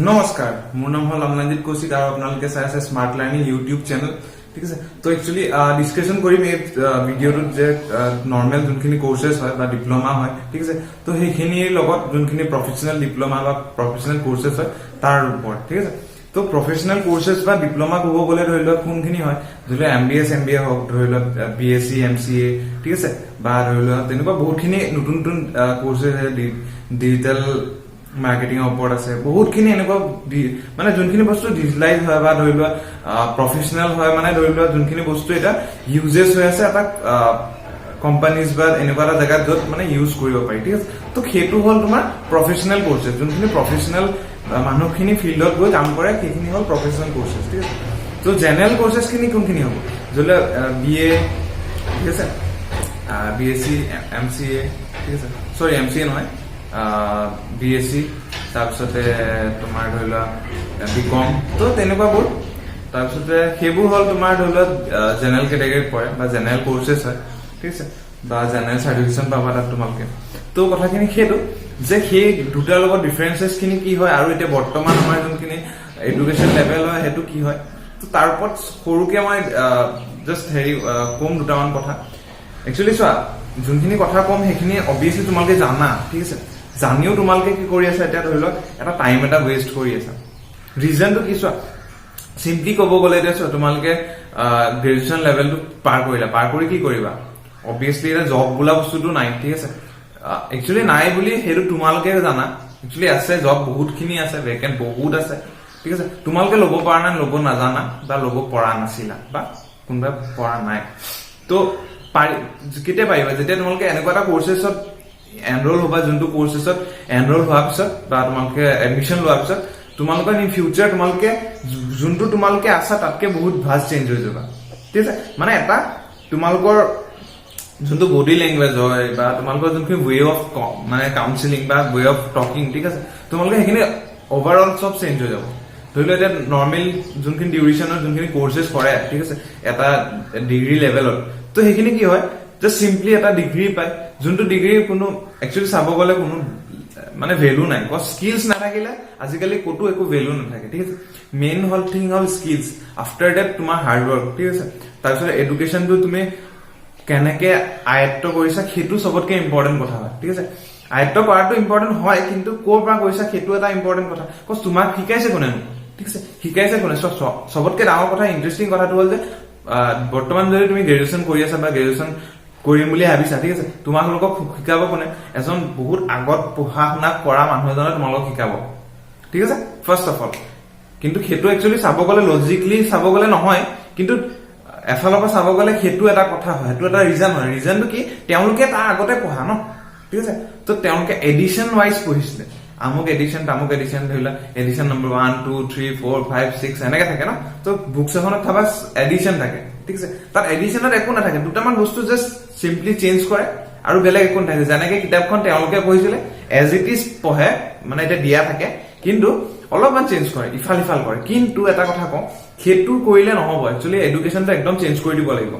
নমস্কাৰ, মোৰ নাম হ'ল অম্লানজিৎ কৌশিক আৰু আপোনালোকে চাই আছে স্মাৰ্ট লাৰ্ণিং ইউটিউব চেনেল, ঠিক আছে। তো একচুৱেলি ডিছকাশ্যন কৰিম এই ভিডিঅ'টোত যে নৰ্মেল যোনখিনি কৰ্চেছ হয় বা ডিপ্ল'মা হয়, ঠিক আছে, তো সেইখিনিৰ লগত যোনখিনি প্ৰফেচনেল ডিপ্ল'মা বা প্ৰফেচনেল কৰ্চেছ হয় তাৰ ওপৰত, ঠিক আছে। তো প্ৰফেচনেল কৰ্চেছ বা ডিপ্ল'মা ক'ব গ'লে ধৰি লওক কোনখিনি হয়? ধৰি লওক এমবিএছ, এমবিএ হওক, ধৰি লওক বিএছচি, এমচিএ, ঠিক আছে, বা ধৰি লোৱা তেনেকুৱা বহুতখিনি নতুন নতুন কৰ্চেছ ডিজিটেল মাৰ্কেটিঙৰ ওপৰত আছে। বহুতখিনি এনেকুৱা মানে যোনখিনি বস্তু ডিজিটেলাইজ হয় বা ধৰি লোৱা প্ৰফেচনেল হয়, মানে ধৰি লোৱা যোনখিনি বস্তু এতিয়া ইউজেছ হৈ আছে এটা কোম্পানীজ বা এনেকুৱা এটা জেগাত য'ত মানে ইউজ কৰিব পাৰি, ঠিক আছে। তো সেইটো হ'ল তোমাৰ প্ৰফেচনেল কৰ্চেছ। যোনখিনি প্ৰফেচনেল মানুহখিনি ফিল্ডত গৈ কাম কৰে, সেইখিনি হ'ল প্ৰফেচনেল কৰ্চেছ, ঠিক আছে। তো জেনেৰেল কৰ্চেছ খিনি কোনখিনি হ'ব? ধৰি লোৱা বিএ, ঠিক আছে, বিএছচি, এমচিএ, ঠিক আছে, চৰি, এমচিএ নহয়, বিএছচি, তাৰপিছতে তোমাৰ ধৰি লোৱা বি কম, তো তেনেকুৱাবোৰ। তাৰপিছতে সেইবোৰ হ'ল তোমাৰ ধৰি লোৱা জেনেৰেল কেটেগৰীত পৰে বা জেনেৰেল কৰ্চেছ হয়, ঠিক আছে, বা জেনেৰেল চাৰ্টিফিকেশ্যন পাবা তাত তোমালোকে। তো কথাখিনি সেইটো যে সেই দুটাৰ লগত ডিফাৰেঞ্চেছ খিনি কি হয় আৰু এতিয়া বৰ্তমান আমাৰ যোনখিনি এডুকেশ্যন লেভেল হয় সেইটো কি হয়, তো তাৰ ওপৰত সৰুকে মই জাষ্ট হেৰি ক'ম দুটামান কথা। একচুৱেলি চোৱা, যোনখিনি কথা ক'ম সেইখিনি অবভিয়াছলি তোমালোকে জানা, ঠিক আছে। জানিও তোমালোকে কি কৰি আছা এতিয়া? ধৰি লোৱা এটা টাইম এটা ৱেষ্ট কৰি আছা। ৰিজনটো কি চোৱা, চিম্পলি ক'ব গ'লে এতিয়া চোৱা, তোমালোকে গ্ৰেজুৱেশ্যন লেভেলটো পাৰ কৰিলা, পাৰ কৰি কি কৰিবা? অবভিয়াছলি এতিয়া জব বোলা বস্তুটো নাই, ঠিক আছে। একচুৱেলি নাই বুলি সেইটো তোমালোকে জানা। একচুৱেলি আছে, জব বহুতখিনি আছে, ভেকেণ্ট বহুত আছে, ঠিক আছে। তোমালোকে ল'ব পৰা নাই, ল'ব নাজানা বা ল'ব পৰা নাছিলা বা কোনোবাই পৰা নাই। তো পাৰি কেতিয়া পাৰিবা? যেতিয়া তোমালোকে এনেকুৱা এটা কৰ্চেছত এনৰোল হ'বা, যোনটো কৰ্চেছত এনৰোল হোৱাৰ পিছত বা তোমালোকে এডমিশ্যন লোৱাৰ পিছত তোমালোকৰ ইন ফিউচাৰ তোমালোকে যোনটো তোমালোকে আছা তাতকে বহুত ভাষ্ট চেঞ্জ হৈ যাবা, ঠিক আছে। মানে এটা তোমালোকৰ যোনটো বডি লেংগুৱেজ হয় বা তোমালোকৰ যোনখিনি ৱে অফ মানে কাউন্সিলিং বা ৱে অফ টকিং, ঠিক আছে, তোমালোকে সেইখিনি অভাৰঅল চব চেঞ্জ হৈ যাব। ধৰি লোৱা এতিয়া নৰ্মেল যোনখিনি ডিউৰেশ্যনৰ যোনখিনি কৰ্চেছ কৰে, ঠিক আছে, এটা ডিগ্ৰী লেভেলত, তো সেইখিনি কি হয় যে চিম্পলি এটা ডিগ্ৰী পায়, যোনটো ডিগ্ৰীৰ কোনো একচুৱেলি চাব গ'লে কোনো মানে ভেলু নাই। স্কিলছ নাথাকিলে আজিকালি ক'তো একো ভেলু নাথাকে, ঠিক আছে। মেইন হ'ল থিং হ'ল স্কিলছ, আফটাৰ ডেট তোমাৰ হাৰ্ডৱৰ্ক, ঠিক আছে। তাৰপিছত এডুকেশ্যনটো তুমি কেনেকে আয়ত্ব কৰিছা সেইটো চবতকে ইম্পৰ্টেণ্ট কথা হয়, ঠিক আছে। আয়ত্ব কৰাটো ইম্পৰ্টেণ্ট হয়, কিন্তু ক'ৰ পৰা কৰিছা সেইটো এটা ইম্পৰ্টেণ্ট কথা। কজ তোমাক শিকাইছে কোনেনো, ঠিক আছে, শিকাইছে কোনে? চবতকে ডাঙৰ কথা, ইণ্টাৰেষ্টিং কথাটো হ'ল যে বৰ্তমান যদি তুমি গ্ৰেজুৱেশ্যন কৰি আছা বা গ্ৰেজুৱেশ্যন কৰিম বুলি ভাবিছা, ঠিক আছে, তোমালোকক শিকাব কোনে? এজন বহুত আগত পঢ়া শুনা কৰা মানুহ এজনে তোমালোকক শিকাব, ঠিক আছে, ফাৰ্ষ্ট অফ অল। কিন্তু সেইটো একচুৱেলি চাব গ'লে, লজিকলি চাব গ'লে নহয়, কিন্তু এফালৰ পৰা চাব গ'লে সেইটো এটা কথা হয়, সেইটো এটা ৰিজন হয়। ৰিজনটো কি? তেওঁলোকে তাৰ আগতে পঢ়া ন, ঠিক আছে। তো তেওঁলোকে এডিশ্যন ৱাইজ পঢ়িছিলে, আমুক এডিশ্যন, তামুক এডিশ্যন, ধৰি লোৱা edition number 1, 2, 3, 4, 5, 6 এনেকে থাকে ন। তো বুকছ এখনত থাকা এডিশ্যন থাকে, ঠিক আছে। তাত এডিশ্যনত একো নাথাকে, দুটামান বস্তু জাষ্ট চিম্পলি চেঞ্জ কৰে আৰু বেলেগ একো নাথাকে। যেনেকে কিতাপখন তেওঁলোকে পঢ়িছিলে এজ it is পঢ়ে, মানে এতিয়া দিয়া থাকে, কিন্তু অলপমান চেঞ্জ কৰে, ইফাল সিফাল কৰে। কিন্তু এটা কথা কওঁ, সেইটো কৰিলে নহ'ব। একচুৱেলি এডুকেশ্যনটো একদম চেঞ্জ কৰি দিব লাগিব।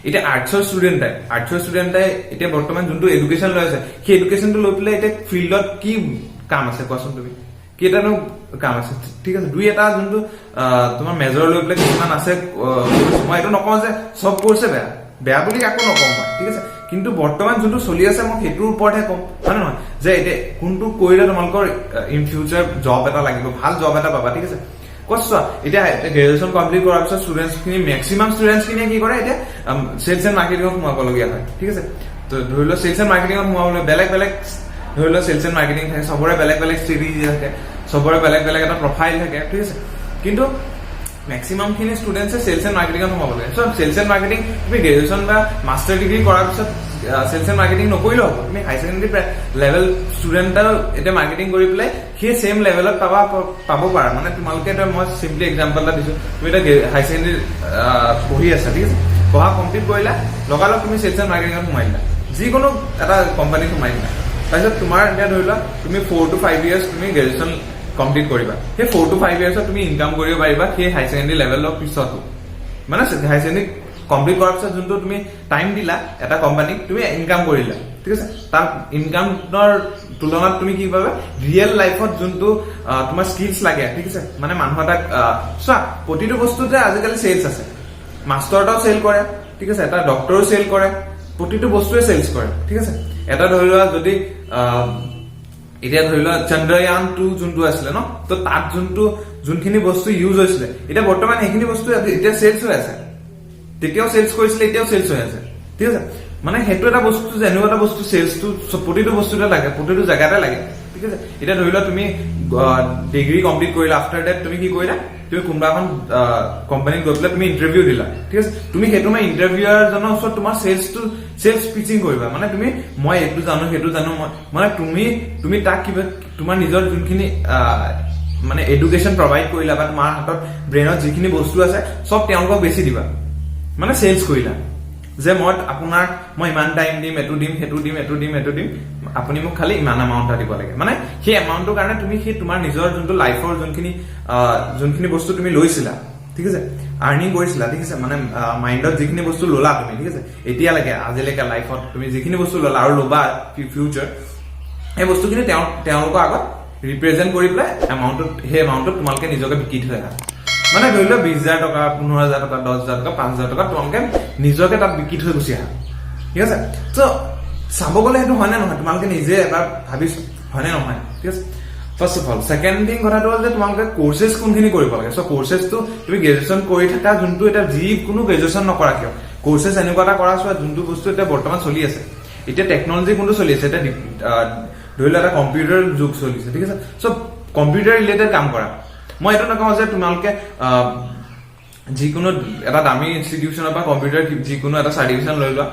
এতিয়া আৰ্টছৰ ষ্টুডেণ্টে এতিয়া বৰ্তমান যোনটো এডুকেশ্যন লৈ আছে, সেই এডুকেশ্যনটো লৈ পেলাই এতিয়া ফিল্ডত কি কাম আছে কোৱাচোন তুমি? কেইটানো কাম আছে? ঠিক আছে, দুই এটা যোনটো তোমাৰ মেজৰ লৈ পেলাই কিছুমান আছে course, মই এইটো নকওঁ যে চব কৰ্ছে বেয়া, বেয়া বুলি কাকো নকওঁ মই, ঠিক আছে। কিন্তু বৰ্তমান যোনটো চলি আছে মই সেইটোৰ ওপৰতহে ক'ম, হয় নে নহয়, যে এতিয়া কোনটো কৰিলে তোমালোকৰ ইন ফিউচাৰ জব এটা লাগিব, ভাল জব এটা পাবা, ঠিক আছে। কচ চোৱা, এতিয়া গ্ৰেজুৱেশ্যন কমপ্লিট কৰাৰ পিছত ষ্টুডেণ্টছ খিনি, মেক্সিমাম ষ্টুডেণ্টছ খিনিয়ে কি কৰে? এতিয়া চেলছ এণ্ড মাৰ্কেটিঙত সোমাবলগীয়া হয়, ঠিক আছে। তো ধৰি লোৱা চেলছ এণ্ড মাৰ্কেটিঙত সোমাবলৈ বেলেগ বেলেগ ধৰি লোৱা চেলছ এণ্ড মাৰ্কেটিং থাকে, চবৰে বেলেগ বেলেগ ষ্ট্ৰেটেজি থাকে, চবৰে বেলেগ বেলেগ এটা প্ৰফাইল থাকে, ঠিক আছে। কিন্তু মেক্সিমাম খিনি ষ্টুডেণ্টছে চেলছ এণ্ড মাৰ্কেটিঙত সোমাব লাগে। চ' চেলছ এণ্ড মাৰ্কেটিং তুমি গ্ৰেজুৱেশ্যন বা মাষ্টাৰ ডিগ্ৰী কৰাৰ পিছত চেলছ এণ্ড মাৰ্কেটিং নকৰিলেও হ'ব। তুমি হাই ছেকেণ্ডেৰী লেভেল ষ্টুডেণ্ট এটাও এতিয়া মাৰ্কেটিং কৰি পেলাই সেই ছেম লেভেলত পাব পাৰা। মানে তোমালোকে এতিয়া মই চিম্পলি এক্সাম্পল এটা দিছো, তুমি এতিয়া হাই ছেকেণ্ডেৰী পঢ়ি আছা, ঠিক আছে, পঢ়া কমপ্লিট কৰিলা, লগালগ তুমি চেলছ এণ্ড মাৰ্কেটিঙত সোমাই দিলা, যিকোনো এটা কোম্পানীত সোমাই দিলা। তাৰপিছত তোমাৰ এতিয়া ধৰি লোৱা তুমি 4 টু 5 ইয়াৰ্ছ তুমি গ্ৰেজুৱেশ্যন কমপ্লিট কৰিবা, সেই 4 টু 5 ইয়াৰ্ছত তুমি ইনকাম কৰিব পাৰিবা সেই হাই ছেকেণ্ডেৰী লেভেলৰ পিছতো, মানে হাই ছেকেণ্ডেৰী কমপ্লিট কৰাৰ পিছত যোনটো তুমি টাইম দিলা এটা কোম্পানীক, তুমি ইনকাম কৰিলা, ঠিক আছে? তাৰ ইনকামৰ তুলনাত তুমি কি পাবা? ৰিয়েল লাইফত যোনটো তোমাৰ স্কিলছ লাগে, ঠিক আছে? মানে মানুহ এটাক চোৱা, প্ৰতিটো বস্তুতে আজিকালি চেলছ আছে। মাষ্টৰ এটাও চেল কৰে, ঠিক আছে? এটা ডক্টৰো চেল কৰে, প্ৰতিটো বস্তুৱে চেলছ কৰে, ঠিক আছে? এটা ধৰি লোৱা যদি এতিয়া ধৰি লোৱা চন্দ্ৰয়ান 2 যোনটো আছিলে ন, তো তাত যোনখিনি বস্তু ইউজ হৈছিলে, এতিয়া বৰ্তমান সেইখিনি বস্তু এতিয়া চেলছ হৈ আছে। তেতিয়াও চেলছ কৰিছিলে, এতিয়াও চেলছ হৈ আছে, ঠিক আছে? মানে সেইটো এটা বস্তু যে এনেকুৱা এটা বস্তু, চেলছটো প্ৰতিটো বস্তুতে লাগে, প্ৰতিটো জেগাতে লাগে, ঠিক আছে? এতিয়া ধৰি লোৱা তুমি ডিগ্ৰী কমপ্লিট কৰিলা, আফটাৰ ডেট তুমি কি কৰিলা? তুমি কোনোবা এখন কোম্পানীত গৈ পেলাই তুমি ইণ্টাৰভিউ দিলা, ঠিক আছে? তুমি সেইটো মানে ইণ্টাৰভিউৱাৰজনৰ ওচৰত তোমাৰ চেলছ পিচিং কৰিবা। মানে তুমি মই এইটো জানো, সেইটো জানো, মই মানে তুমি তুমি তাক কিবা তোমাৰ নিজৰ যোনখিনি মানে এডুকেশ্যন প্ৰভাইড কৰিলা বা তোমাৰ হাতত ব্ৰেইনত যিখিনি বস্তু আছে, চব তেওঁলোকক বেছি দিবা। মানে চেলছ কৰিলা যে মই আপোনাক মই ইমান টাইম দিম, এইটো দিম, সেইটো দিম, এইটো দিম, এইটো দিম, আপুনি মোক খালি ইমান এমাউণ্ট এটা দিব লাগে। মানে সেই এমাউণ্টটোৰ কাৰণে তুমি সেই তোমাৰ নিজৰ যোনটো লাইফৰ যোনখিনি বস্তু তুমি লৈছিলা, ঠিক আছে, আৰ্নিং কৰিছিলা, ঠিক আছে, মানে মাইণ্ডত যিখিনি বস্তু ললা তুমি, ঠিক আছে, এতিয়ালৈকে আজিলৈকে লাইফত তুমি যিখিনি বস্তু ললা আৰু ল'বা ফিউচাৰ, সেই বস্তুখিনি তেওঁলোকৰ আগত ৰিপ্ৰেজেণ্ট কৰি পেলাই সেই এমাউণ্টটোত তোমালোকে নিজকে বিকি থৈ আহা। মানে ধৰি লোৱা 20,000 টকা, 15,000 টকা, 10,000 টকা, 5,000 টকা তোমালোকে নিজকে তাত বিকি থৈ গুচি আহা, ঠিক আছে? ত' চাব গ'লে সেইটো হয়নে নহয়, তোমালোকে নিজে এবাৰ ভাবিছো, হয়নে নহয়, ঠিক আছে? First of all, second thing কথাটো হ'ল যে তোমালোকে কৰ্চেছ কোনখিনি কৰিব লাগে। চ' কৰ্চেছটো তুমি গ্ৰেজুৱেশ্যন কৰি থকা যোনটো, এতিয়া যিকোনো গ্ৰেজুৱেশ্যন নকৰা কিয়, কৰ্চেছ এনেকুৱা এটা কৰা চোৱা যোনটো বস্তু এতিয়া বৰ্তমান চলি আছে। এতিয়া টেকনলজি কোনটো চলি আছে? এতিয়া ধৰি লোৱা এটা কম্পিউটাৰ যুগ চলিছে, ঠিক আছে? চ' কম্পিউটাৰ ৰিলেটেড কাম কৰা। মই এইটো নকওঁ যে তোমালোকে যিকোনো এটা দামী ইনষ্টিটিউচনৰ পৰা কম্পিউটাৰ যিকোনো এটা চাৰ্টিফিকেশ্যন লৈ লোৱা,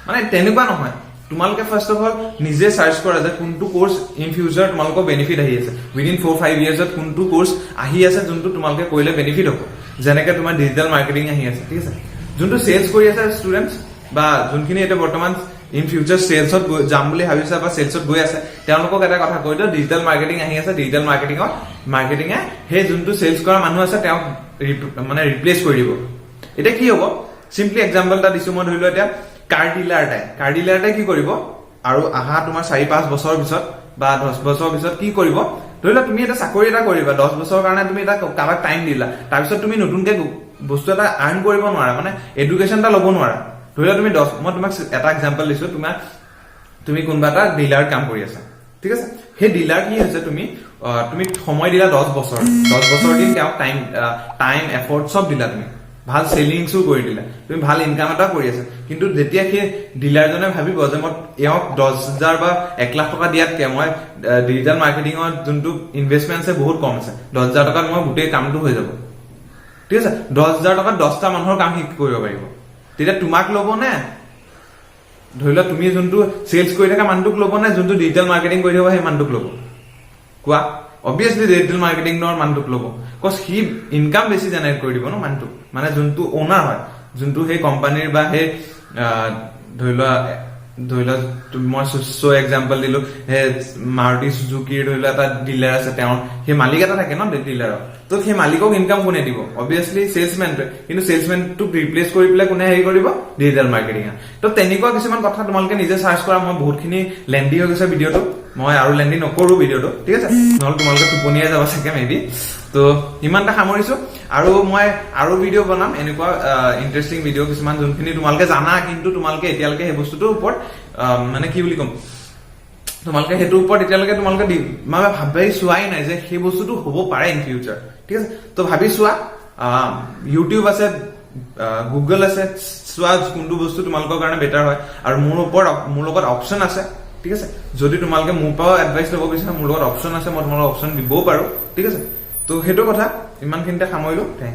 মানে তেনেকুৱা নহয়। তোমালোকে ফাৰ্ষ্ট অফ অল নিজে চাৰ্চ কৰা যে কোনটো কৰ্চ ইন ফিউচাৰ তোমালোকৰ বেনিফিট আহি আছে, উইদিন 4-5 ইয়াৰ্ছত কোনটো কৰ্চ আহি আছে যোনটো তোমালোকে কৰিলে বেনিফিট হ'ব। যেনেকে তোমাৰ ডিজিটেল মাৰ্কেটিং আহি আছে, ঠিক আছে? যোনটো চেলছ কৰি আছে ষ্টুডেণ্টছ বা যোনখিনি এতিয়া বৰ্তমান ইন ফিউচাৰ চেলছত যাম বুলি ভাবিছে বা চেলছত গৈ আছে, তেওঁলোকক এটা কথা কৈ দিওঁ, ডিজিটেল মাৰ্কেটিং আহি আছে। ডিজিটেল মাৰ্কেটিঙে সেই যোনটো চেলছ কৰা মানুহ আছে তেওঁক মানে ৰিপ্লেচ কৰি দিব। এতিয়া কি হ'ব? চিম্পলি এক্সাম্পল এটা দিছো মই। ধৰি লোৱা এতিয়া কাৰ ডিলাৰ এটাই কি কৰিব আৰু আহা তোমাৰ 4-5 বছৰৰ পিছত বা 10 বছৰৰ পিছত কি কৰিব? ধৰি লোৱা তুমি এটা চাকৰি এটা কৰিবা, 10 বছৰৰ কাৰণে তুমি এটা কাৰোবাক টাইম দিলা, তাৰপিছত তুমি নতুনকে বস্তু এটা আৰ্ণ কৰিব নোৱাৰা, মানে এডুকেশ্যন এটা ল'ব নোৱাৰা। ধৰি লোৱা তুমি দহ মই তোমাক এটা এক্সাম্পল দিছো, তুমি কোনোবা এটা ডিলাৰত কাম কৰি আছা, ঠিক আছে? সেই ডিলাৰ কি হৈছে, তুমি সময় দিলা 10 বছৰ, 10 বছৰ দিন তেওঁক টাইম টাইম এফৰ্ট চব দিলা, তুমি ভাল চেলিংছো কৰি দিলা, তুমি ভাল ইনকাম এটা কৰি আছা। কিন্তু যেতিয়া সেই ডিলাৰজনে ভাবিব যে মই এওঁক 10,000 বা 1 লাখ টকা দিয়াতকে মই ডিজিটেল মাৰ্কেটিঙত যোনটো ইনভেষ্টমেণ্ট আছে বহুত কম আছে, 10,000 টকাত মই গোটেই কামটো হৈ যাব, ঠিক আছে, 10,000 টকাত 10টা মানুহৰ কাম শেষ কৰিব পাৰিব, তেতিয়া তোমাক ল'ব নে? ধৰি লোৱা তুমি যোনটো চেলছ কৰি থকা মানুহটোক ল'ব নে যোনটো ডিজিটেল মাৰ্কেটিং কৰি থাকিব সেই মানুহটোক ল'ব, কোৱা? অবভিয়াছলি ডিজিটেল মাৰ্কেটিঙৰ মানুহটোক ল'ব, কজ সি ইনকাম বেছি জেনেৰেট কৰি দিব ন মানুহটোক। মানে যোনটো অ'নাৰ হয়, যোনটো সেই কোম্পানীৰ বা সেই ধৰি লোৱা মই এক্সাম্পল দিলো, সেই মাৰুতি চুজুকিৰ ধৰি লোৱা এটা ডিলাৰ আছে, তেওঁৰ সেই মালিক এটা থাকে ন ডিলাৰৰ, ত' সেই মালিকক ইনকাম কোনে দিব? অবভিয়াছলি চেলছমেনটোৱে। কিন্তু চেলছমেনটোক ৰিপ্লেচ কৰি পেলাই কোনে হেৰি কৰিব? Digital marketing. ত' তেনেকুৱা কিছুমান কথা তোমালোকে নিজে চাৰ্চ কৰা। মই বহুতখিনি লেন্দি হৈ গৈছে ভিডিঅ'টো, মই আৰু লেন্দি নকৰো ভিডিঅ'টো, ঠিক আছে? নহ'লে তোমালোকে টোপনিয়াই যাব চাগে মে বি। ত' ইমানটা সামৰিছো আৰু মই আৰু ভিডিঅ' বনাম, এনেকুৱা ইণ্টাৰেষ্টিং ভিডিঅ' কিছুমান যোনখিনি তোমালোকে জানা, কিন্তু তোমালোকে এতিয়ালৈকে সেই বস্তুটোৰ ওপৰত মানে কি বুলি ক'ম, তোমালোকে সেইটোৰ ওপৰত এতিয়ালৈকে তোমালোকে মানে ভাবি চোৱাই নাই যে সেই বস্তুটো হ'ব পাৰে ইন ফিউচাৰ, ঠিক আছে? ত' ভাবি চোৱা। ইউটিউব আছে, গুগল আছে, চোৱা কোনটো বস্তু তোমালোকৰ কাৰণে বেটাৰ হয়। আৰু মোৰ লগত অপশ্যন আছে, ঠিক আছে? যদি তোমালোকে মোৰ পৰাও এডভাইচ ল'ব বিচাৰা, মোৰ লগত অপশ্যন আছে, মই তোমালোকক অপশ্যন দিবও পাৰো, ঠিক আছে? ত' সেইটো কথা ইমানখিনিতে সামৰিলো। Thank